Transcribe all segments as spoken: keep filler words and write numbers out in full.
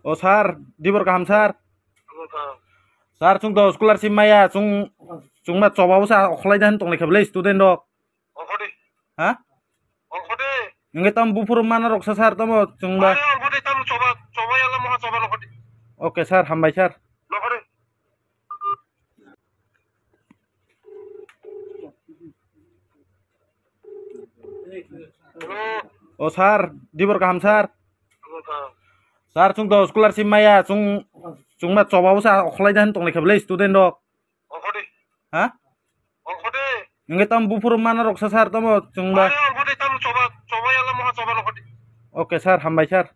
O sir, dibor kaham sir. Sir, chwng to scholarship maya, chwng, chwngma choba bwsa okholai da hin tonglai kha bwle student rok. Ha? Hingke tamo buphuru mana rok sa sir tamo chwngba. Okay sir, hambai sir. O sir, dibor kaham sir. Sir, chwng to scholarship maya, chwng, chwngma choba bwsa okholai da hin tonglai kha bwle student rok. Ha? Hingke tamo buphuru mana rok sa sir tamo chwngba. Okay sir, hambai sir.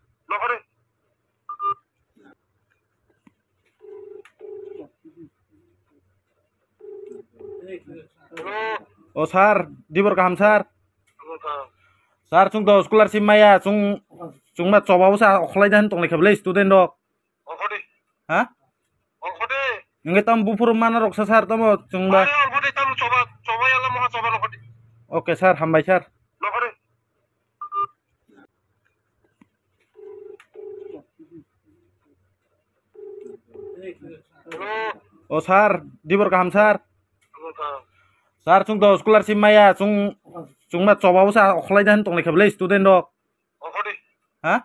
O sir, dibor kaham sir. Sir, chwng to scholarship maya, chwng, chwngma choba bwsa okholai da hin tonglai kha bwle student rok. Ha? Hingke tamo buphuru mana rok sa sir tamo chwngba. Okay sir, hambai sir. O sir, dibor kaham sir. Sir, chwng to scholarship maya, chwng, chwngma choba bwsa okholai da hin tonglai kha bwle student rok. Ha?